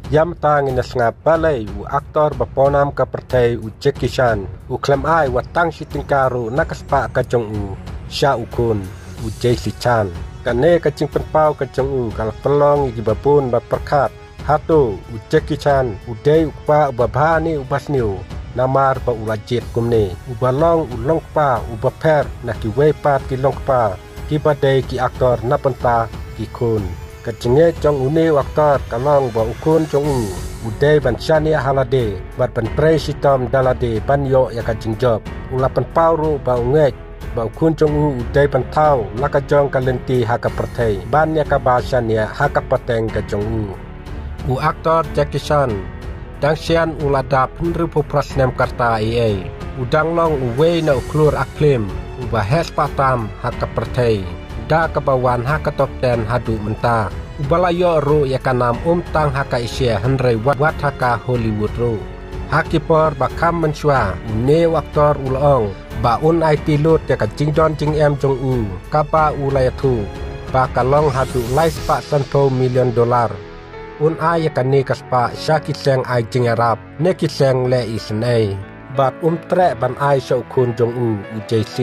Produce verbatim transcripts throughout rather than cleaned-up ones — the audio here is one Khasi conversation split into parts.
Ïa mynta ngin ïa sngap balei u aktor ba pawnam ka pyrthei u Jackie Chan u khlem ai wat tang shi tyngka ruh na ka spah ka jong u sha u khun u Jackie Chan. Kane ka jingpynpaw ka jong u ka la pynlong ïa kiba bun ba pyrkhat, hato u Jackie Chan u dei u kpa uba bha ne uba sniew, namar ba u la jied kumne, uba long u longkpa uba pher na kiwei pat ki longkpa kiba dei ki aktor na bynta ki khun. Ka jingngeit jong une u aktor ka long ba u khun jong u u dei ban shaniah ha lade bad ban trei shitom da lade ban ïoh ïa ka jingjop. U la pynpaw ruh ba u ngeit ba u khun jong u u dei ban thaw la ka jong ka lynti ha ka pyrthei ban ïa kaba shaniah ha ka pateng ka jong u. U aktor Jackie Chan dang shen u la dap hynriewphew phra snem ka rta ei ei. U dang long uwei na u khlur ak phlim uba heh spah tam ha ka pyrthei, da kaba wan ha ka top ten haduh mynta, uba la ïoh ruh ïa ka nam um tang ha ka Asia hynrei wat, wat ha ka Hollywood ruh. Ha ki por ba kham mynshuwa une u aktor u la ong ba un aiti lut ïa ka jingdon jingem jong u kaba u la ïathuh ba ka long haduh lai spah sanphew million dollar. Un ai ïa kane ka spah sha ki seng ai jingïarap ne ki seng leh isynei. Bad um treh ban ai sha u khun jong u u Jay-Z.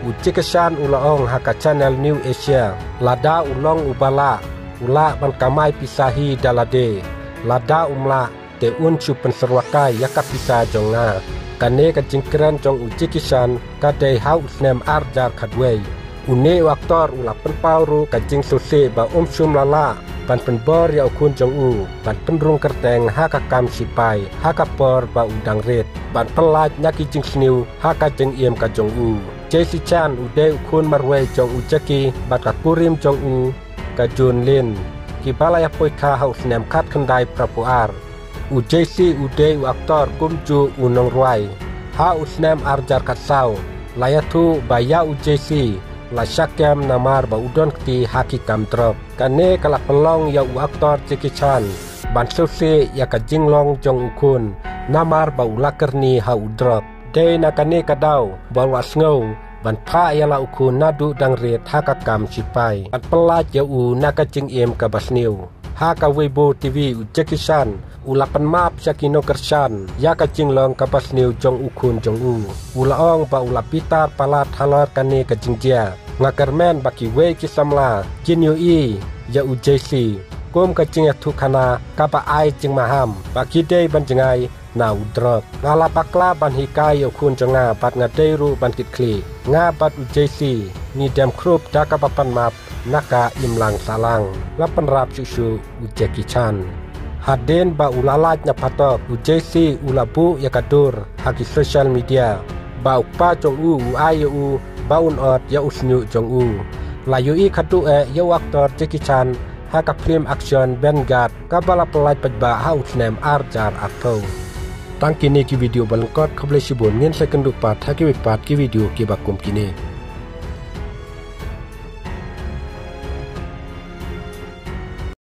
U Jackie Chan u la ong ha ka channel New Asia, lada u long uba lah, u lah ban kamai pisa hi da lade. Lada um lah, te un shu pynsyrwa kai ïa ka pisa jong nga. Kane ka jingkren jong u Jackie Chan ka dei ha u snem ar hajar khatwei. Une u aktor u la pynpaw ruh ka jingsngewsih ba um shym la lah ban pynbor ïa u khun jong u ban pynrung kyrteng ha ka kam sipai ha ka por ba u dang rit, ban pyllait na ki jingsniew ha ka jingim ka jong u. Jackie Chan u dei u khun marwei jong u Jackie bad ka kurim jong u ka Jun Lin, kiba la ïa poi kha ha u snem khatkhyndai phraphew ar. U Jay-Z u dei u aktor kumjuh u nongrwai. Ha u snem ar hajar khatsaw la ïathuh ba ïa u Jay-Z la shah kem namar ba u don kti ha ki kam drok. Kane ka la pynlong ïa u aktor Jackie Chan ban sngewsih ïa ka jinglong jong u khun namar ba u la kyrni ha u drok. Dei na kane ka daw ba u la sngew ban phah ïa la u khun naduh dang rit ha ka kam sipai, ban pyllait ïa u na ka jingim kaba sniew. Ha ka Weibo T V u Jackie Chan u la pynmap sha ki nongkyrshan ïa ka jinglong kaba sniew jong u khun jong u. U la ong ba u la bitar palat halor kane ka jingjia. Nga kyrmen ba kiwei ki samla kin ïohi ïa u Jay-Z kum ka jingïathuhkhana kaba ai jingmaham ba ki dei ban jngai na u drok. Nga la bakla ban hikai ïa u khun jong nga bad nga dei ruh ban kit khlieh. Nga bad u Jay-Z ngi dem khrup da kaba pan map na ka imlang sahlang, la pynrap shuh shuh u Jackie Chan. Hadien ba u la lait na phatok, u Jay-Z u la buh ïa ka dur ha ki social media ba u kpa jong u u ai ïa u ba un ot ïa u shñiuh jong u. La ïohi khadduh eh ïa u aktor Jackie Chan ha ka phlim action Vanguard kaba la pynlait paidbah ha u snem ar hajar arphew. Tang kine ki video ba lyngkot, khublei shibun, ngin sa ïakynduh pat ha kiwei pat ki video kiba kum kine.